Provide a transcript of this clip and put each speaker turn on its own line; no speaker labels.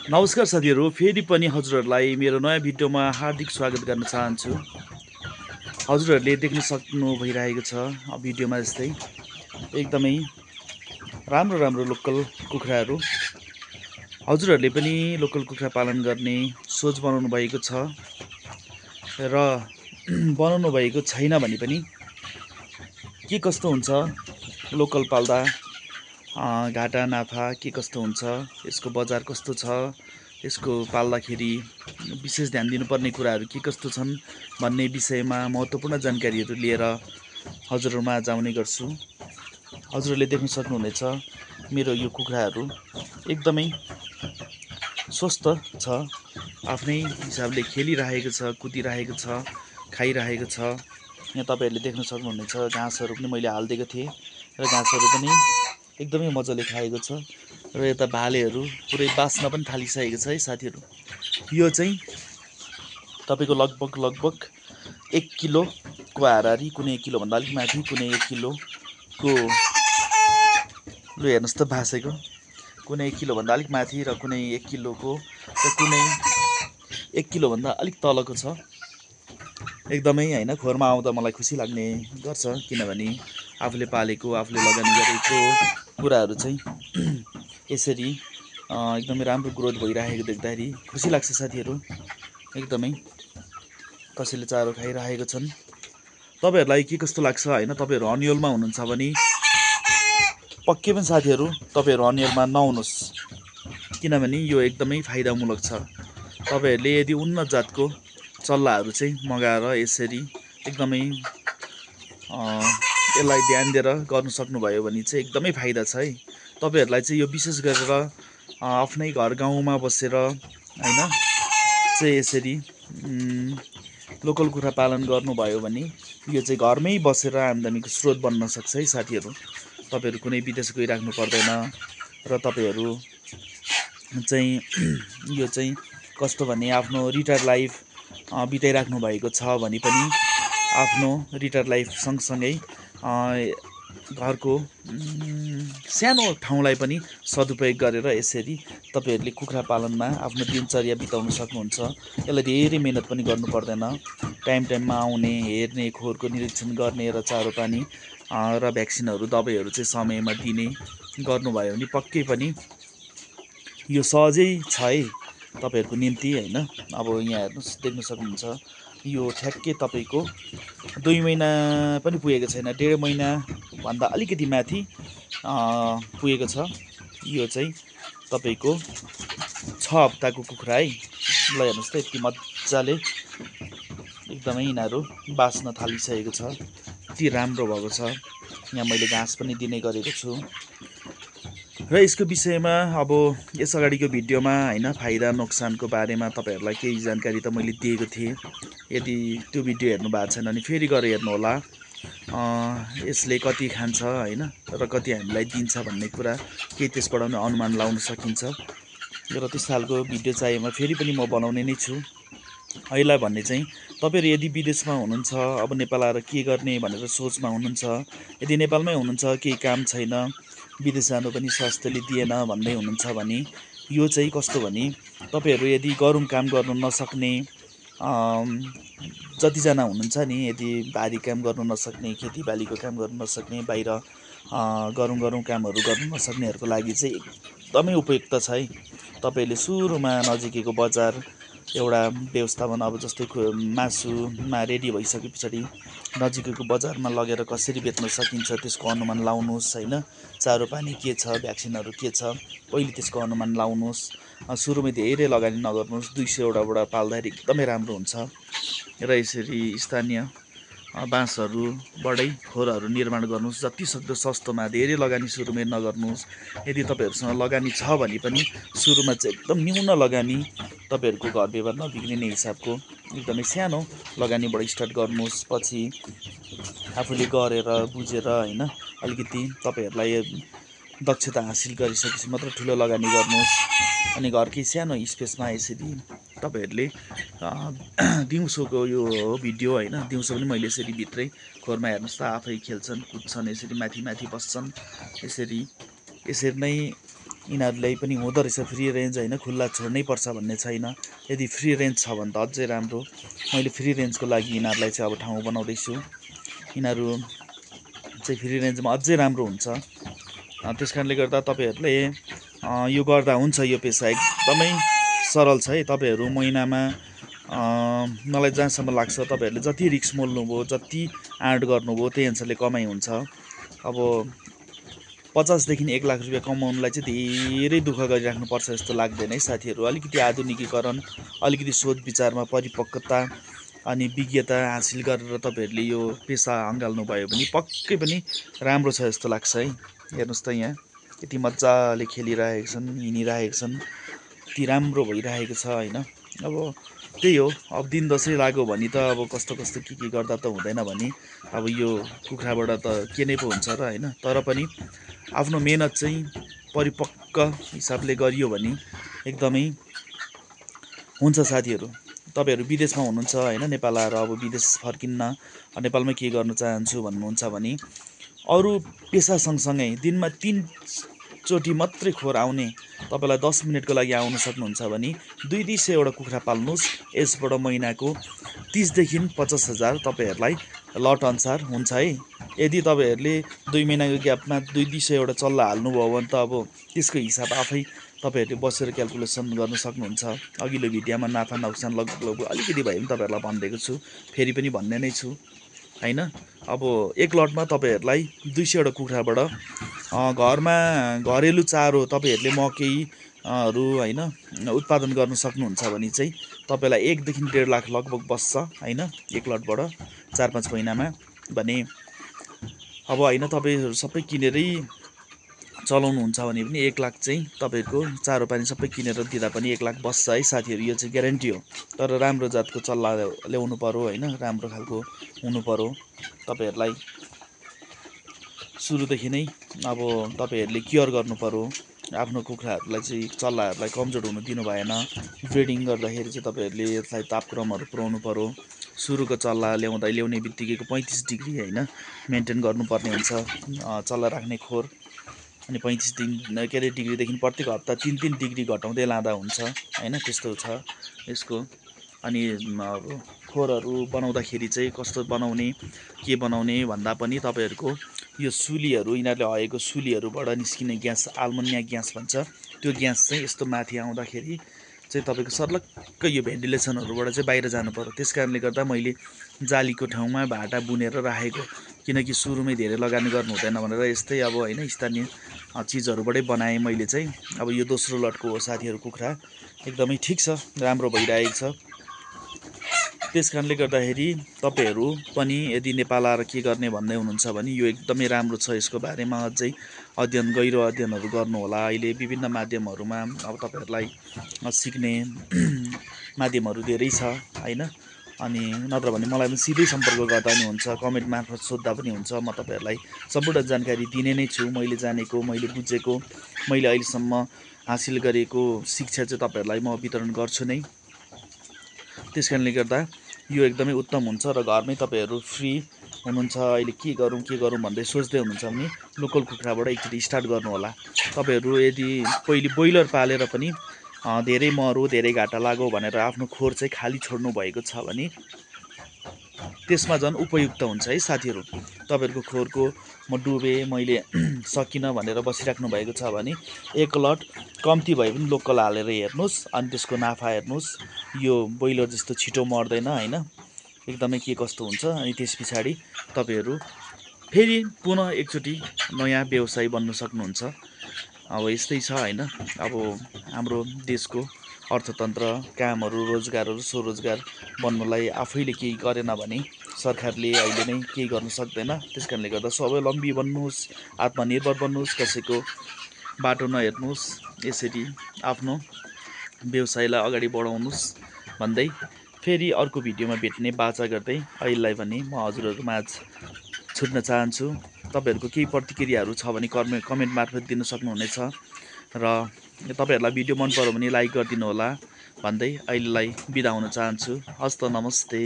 नमस्कार साथीहरू, फेरि पनि हजुरहरूलाई मेरो नयाँ भिडियोमा हार्दिक स्वागत गर्न चाहन्छु। हजुरहरूले देख्न सक्नु भइरहेको छ भिडियोमा जस्तै एकदमै राम्रो राम्रो लोकल कुखुराहरू। हजुरहरूले पनि लोकल कुखुरा पालन गर्ने सोच बनाउनु भएको छ र बनाउनु भएको छैन भने पनि के कस्तो हुन्छ लोकल पाल्दा, घाटा नाफा के कस्तो हुन्छ, यसको बजार कस्तो छ, यसको पाल्दाखेरि विशेष ध्यान दिनुपर्ने कुराहरू के कस्तो छन् भन्ने विषयमा महत्त्वपूर्ण जानकारीहरू लिएर हजुरहरूमा आज आउने गर्छु। हजुरहरूले देख्न सक्नुहुनेछ मेरो यो कुखुराहरू एकदमै स्वस्थ छ, आफ्नै हिसाबले खेलिरहेको छ, कुदिरहेको छ, खाइरहेको छ। यहाँ तपाईँहरूले देख्न सक्नुहुनेछ घाँसहरू पनि मैले हालिदिएको थिएँ र घाँसहरू पनि एकदमै मजाले खाएको छ र यता भालेहरू पुरै बाँच्न पनि थालिसकेको छ है साथीहरू। यो चाहिँ तपाईँको लगभग 1 किलोको हाराहारी, कुनै 1 किलोभन्दा अलिक माथि, कुनै 1 किलोको लु हेर्नुहोस् त भाँसेको, कुनै 1 किलोभन्दा अलिक माथि र कुनै 1 किलोको र कुनै 1 किलोभन्दा अलिक तलको छ। एकदमै होइन, खोरमा आउँदा मलाई खुसी लाग्ने गर्छ, किनभने आफूले पालेको, आफूले लगानी गरेको कुराहरू चाहिँ यसरी एकदमै राम्रो ग्रोथ भइरहेको देख्दाखेरि खुसी लाग्छ साथीहरू। एकदमै कसैले चारो खाइरहेको छन्। तपाईँहरूलाई के कस्तो लाग्छ होइन, तपाईँहरू अन्यलमा हुनुहुन्छ भने पक्कै पनि साथीहरू तपाईँहरू अन्यलमा नहुनुहोस्, किनभने यो एकदमै फाइदामूलक छ। तपाईँहरूले यदि उन्नत जातको चल्लाहरू चाहिँ मगाएर यसरी एकदमै यसलाई ध्यान दिएर गर्नु सक्नुभयो भने चाहिँ एकदमै फाइदा छ है। तपाईँहरूलाई चाहिँ यो विशेष गरेर आफ्नै घर गाउँमा बसेर होइन चाहिँ यसरी लोकल कुखुरा पालन गर्नुभयो भने यो चाहिँ घरमै बसेर आम्दानीको स्रोत बन्न सक्छ है साथीहरू। तपाईँहरू कुनै विदेश गइराख्नु पर्दैन र तपाईँहरू चाहिँ यो चाहिँ कस्तो भने आफ्नो रिटायर लाइफ बिताइराख्नु भएको छ भने पनि आफ्नो रिटायर लाइफ सँगसँगै घरको सानो ठाउँलाई पनि सदुपयोग गरेर यसरी तपाईँहरूले कुखुरा पालनमा आफ्नो दिनचर्या बिताउन सक्नुहुन्छ। यसलाई धेरै मेहनत पनि गर्नु पर्दैन, टाइममा आउने, हेर्ने, खोरको निरीक्षण गर्ने र चारो पानी र भ्याक्सिनहरू, दबाईहरू चाहिँ समयमा दिने गर्नुभयो भने पक्कै पनि यो सहजै छ है तपाईँहरूको निम्ति होइन। अब यहाँ हेर्नुहोस्, देख्न सक्नुहुन्छ यो ठ्याक्कै तपाईँको 2 महिना पनि पुगेको छैन, 1.5 महिनाभन्दा अलिकति माथि पुगेको छ। यो चाहिँ तपाईँको 6 हप्ताको कुखुरा है। ल हेर्नुहोस् त, यति मजाले एकदमै यिनीहरू बाँच्न थालिसकेको छ, यति राम्रो भएको छ। यहाँ मैले घाँस पनि दिने गरेको छु र यसको विषयमा अब यस अगाडिको भिडियोमा होइन फाइदा नोक्सानको बारेमा तपाईँहरूलाई केही जानकारी त मैले दिएको थिएँ। यदि त्यो भिडियो हेर्नु भएको छैन भने फेरि गएर हेर्नुहोला। यसले कति खान्छ होइन र कति हामीलाई दिन्छ भन्ने कुरा केही त्यसबाट पनि अनुमान लाउन सकिन्छ र त्यस्तो खालको भिडियो चाहिएमा फेरि पनि म बनाउने नै छु। अहिले भन्ने चाहिँ तपाईँहरू यदि विदेशमा हुनुहुन्छ, अब नेपाल आएर के गर्ने भनेर सोचमा हुनुहुन्छ, यदि नेपालमै हुनुहुन्छ, केही काम छैन, विदेश जानु पनि स्वास्थ्यले दिएन भन्दै हुनुहुन्छ भने यो चाहिँ कस्तो भने तपाईँहरू यदि गरौँ काम गर्नु नसक्ने, जतिजना हुनुहुन्छ नि, यदि भारी काम गर्नु नसक्ने, खेतीबालीको काम गर्नु नसक्ने, बाहिर गरौँ कामहरू गर्नु नसक्नेहरूको लागि चाहिँ एकदमै उपयुक्त छ है। तपाईँहरूले सुरुमा नजिकैको बजार एउटा व्यवस्थापन, अब जस्तै मासुमा रेडी भइसके पछाडि नजिकैको बजारमा लगेर कसरी बेच्न सकिन्छ त्यसको अनुमान लाउनुहोस् होइन। चारो पानी के छ, भ्याक्सिनहरू के छ, पहिले त्यसको अनुमान लाउनुहोस्। सुरुमै धेरै लगानी नगर्नुहोस्, 200वटाबाट पाल्दाखेरि एकदमै राम्रो हुन्छ र यसरी स्थानीय बाँसहरूबाटै खोरहरू निर्माण गर्नुहोस्। जति सक्दो सस्तोमा, धेरै लगानी सुरुमै नगर्नुहोस्। यदि तपाईँहरूसँग लगानी छ भने पनि सुरुमा चाहिँ एकदम न्यून लगानी, तपाईँहरूको घर व्यवहार नबिग्रिने हिसाबको एकदमै सानो लगानीबाट स्टार्ट गर्नुहोस्। पछि आफूले गरेर बुझेर होइन अलिकति तपाईँहरूलाई दक्षता हासिल गरिसकेपछि मात्र ठुलो लगानी गर्नुहोस्। अनि घरकै सानो स्पेसमा यसरी तपाईँहरूले दिउँसोको यो भिडियो होइन, दिउँसो पनि मैले यसरी भित्रै खोरमा हेर्नुहोस् त आफै खेल्छन्, कुद्छन्, यसरी माथि बस्छन्। यसरी नै यिनीहरूलाई पनि हुँदो रहेछ फ्री रेन्ज होइन, खुल्ला छोड्नै पर्छ भन्ने छैन। यदि फ्री रेन्ज छ भने त अझै राम्रो। मैले फ्री रेन्जको लागि यिनीहरूलाई चाहिँ अब ठाउँ बनाउँदैछु। यिनीहरू चाहिँ फ्री रेन्जमा अझै राम्रो हुन्छ। त्यस कारणले गर्दा तपाईँहरूले यो गर्दा हुन्छ। यो पेसा एकदमै सरल छ है। तपाईँहरू महिनामा मलाई जहाँसम्म लाग्छ तपाईँहरूले जति रिस्क मोल्नुभयो, जति आँट गर्नुभयो त्यही अनुसारले कमाइ हुन्छ। अब 50 देखि 1 लाख रुपियाँ कमाउनुलाई चाहिँ धेरै दुःख गरिराख्नुपर्छ जस्तो लाग्दैन है साथीहरू। अलिकति आधुनिकीकरण, अलिकति सोच विचारमा परिपक्वता अनि विज्ञता हासिल गरेर तपाईँहरूले यो पेसा अँगाल्नुभयो भने पक्कै पनि राम्रो छ जस्तो लाग्छ है। हेर्नुहोस् त यहाँ यति मजाले खेलिरहेका छन्, हिँडिरहेका छन्, यति राम्रो भइरहेको छ होइन। अब त्यही हो, अब दिन दसैँ लाग्यो भने त अब कस्तो के गर्दा त हुँदैन भने अब यो कुखुराबाट त के नै पो हुन्छ र होइन। तर पनि आफ्नो मेहनत चाहिँ परिपक्व हिसाबले गरियो भने एकदमै हुन्छ साथीहरू। तपाईँहरू विदेशमा हुनुहुन्छ होइन, नेपाल आएर अब विदेश फर्किन्न, नेपालमै के गर्न चाहन्छु भन्नुहुन्छ भने अरू पेसा सँगसँगै दिनमा 3 चोटि मात्रै खोर आउने, तपाईँलाई 10 मिनटको लागि आउन सक्नुहुन्छ भने 200-200 कुखुरा पाल्नुहोस्। यसबाट महिनाको 30,000 देखि 50,000 तपाईँहरूलाई लट अनुसार हुन्छ है। यदि तपाईँहरूले 2 महिनाको ग्यापमा 200-200 चल्ला हाल्नुभयो भने त अब त्यसको हिसाब आफै तपाईँहरूले बसेर क्यालकुलेसन गर्न सक्नुहुन्छ। अघिल्लो भिडियोमा नाफा नोक्सान लगभग अलिकति भए पनि तपाईँहरूलाई भनिदिएको छु, फेरि पनि भन्ने नै छु होइन। अब एक लटमा तपाईँहरूलाई 200 कुखुराबाट घरमा घरेलु चारो तपाईँहरूले मकैहरू होइन उत्पादन गर्न सक्नुहुन्छ भने चाहिँ तपाईँलाई 1 देखि 1.5 लाख लगभग बस्छ होइन एक लटबाट 4-5 महिनामा भने। अब होइन तपाईँहरू सबै किनेरै चलाउनुहुन्छ भने पनि 1 लाख चाहिँ तपाईँहरूको चारो पानी सबै किनेर दिँदा पनि 1 लाख बस्छ है साथीहरू। यो चाहिँ ग्यारेन्टी हो। तर राम्रो जातको चल्ला ल्याउनु पर्यो होइन, राम्रो खालको हुनु पर्यो। तपाईँहरूलाई सुरुदेखि नै अब तपाईँहरूले केयर गर्नु पर्यो। आफ्नो कुखुराहरूलाई चाहिँ चल्लाहरूलाई कमजोर हुनु दिनु भएन। ब्रिडिङ गर्दाखेरि चाहिँ तपाईँहरूले यसलाई तापक्रमहरू पुऱ्याउनु पर्यो। सुरुको चल्ला ल्याउने बित्तिकैको 35 डिग्री होइन मेन्टेन गर्नुपर्ने हुन्छ चल्ला राख्ने खोर। अनि 35 डिग्रीदेखि प्रत्येक हप्ता 3-3 डिग्री घटाउँदै लाँदा हुन्छ होइन, त्यस्तो छ यसको। अनि अब खोरहरू बनाउँदाखेरि चाहिँ कस्तो बनाउने, के बनाउने भन्दा पनि तपाईँहरूको यो सुलीहरू, यिनीहरूले हएको सुलीहरूबाट निस्किने ग्यास आल्मोनिया ग्यास भन्छ, त्यो ग्यास चाहिँ यस्तो माथि आउँदाखेरि चाहिँ तपाईँको सर्लक्क यो भेन्टिलेसनहरूबाट चाहिँ बाहिर जानु पर्यो। त्यस कारणले गर्दा मैले जालीको ठाउँमा भाटा बुनेर राखेको, किनकि सुरुमै धेरै लगानी गर्नु हुँदैन भनेर यस्तै अब होइन स्थानीय चिजहरूबाटै बनाएँ मैले चाहिँ। अब यो दोस्रो लटको हो साथीहरू कुखुरा, एकदमै ठिक छ, राम्रो भइरहेको छ। त्यस कारणले गर्दाखेरि तपाईँहरू पनि यदि नेपाल आएर के गर्ने भन्दै हुनुहुन्छ भने यो एकदमै राम्रो छ। यसको बारेमा अझै गहिरो अध्ययनहरू गर्नु होला। अहिले विभिन्न माध्यमहरूमा अब तपाईँहरूलाई सिक्ने माध्यमहरू धेरै छ होइन। अनि नत्र भने मलाई पनि सिधै सम्पर्क गर्दा पनि हुन्छ, कमेन्ट मार्फत सोद्धा पनि हुन्छ। म तपाईँहरूलाई सम्पूर्ण जानकारी दिने नै छु। मैले जानेको, मैले बुझेको, मैले अहिलेसम्म हासिल गरेको शिक्षा चाहिँ तपाईँहरूलाई म वितरण गर्छु नै। त्यस कारणले गर्दा यो एकदमै उत्तम हुन्छ। र घरमै तपाईँहरू फ्री हुनुहुन्छ, अहिले के गरौँ भन्दै सोच्दै हुनुहुन्छ भने लोकल कुखुराबाट एकचोटि स्टार्ट गर्नु होला। तपाईँहरू यदि पहिले ब्रोइलर पालेर पनि धेरै मर्यो, धेरै घाटा लाग्यो भनेर आफ्नो खोर चाहिँ खाली छोड्नु भएको छ भने त्यसमा झन् उपयुक्त हुन्छ है साथीहरू। तपाईँहरूको खोरको म डुबेँ, मैले सकिनँ भनेर बसिराख्नु भएको छ भने एक लट कम्ती भए पनि लोकल हालेर हेर्नुहोस्, अनि त्यसको नाफा हेर्नुहोस्। यो ब्रोइलर जस्तो छिटो मर्दैन होइन, एकदमै के कस्तो हुन्छ। अनि त्यस पछाडि तपाईँहरू फेरि पुनः एकचोटि नयाँ व्यवसाय बन्न सक्नुहुन्छ। अब यस्तै छ होइन। अब हाम्रो देशको अर्थतन्त्र, कामहरू, रोजगारहरू, स्वरोजगार बन्नलाई आफैले केही गरेन भने सरकारले अहिले नै केही गर्न सक्दैन। त्यस कारणले गर्दा स्वावलम्बी बन्नुहोस्, आत्मनिर्भर बन्नुहोस्, कसैको बाटो नहेर्नुहोस्, यसरी आफ्नो व्यवसायलाई अगाडि बढाउनुहोस् भन्दै फेरि अर्को भिडियोमा भेट्ने बाचा गर्दै अहिलेलाई भने म हजुरहरूमाझ छुट्न चाहन्छु। तपाईँहरूको केही प्रतिक्रियाहरू छ भने कमेन्ट मार्फत दिन सक्नुहुनेछ। र तपाईँहरूलाई भिडियो मन पर्यो भने लाइक गरिदिनु होला भन्दै अहिलेलाई बिदा हुन चाहन्छु। हस्त नमस्ते।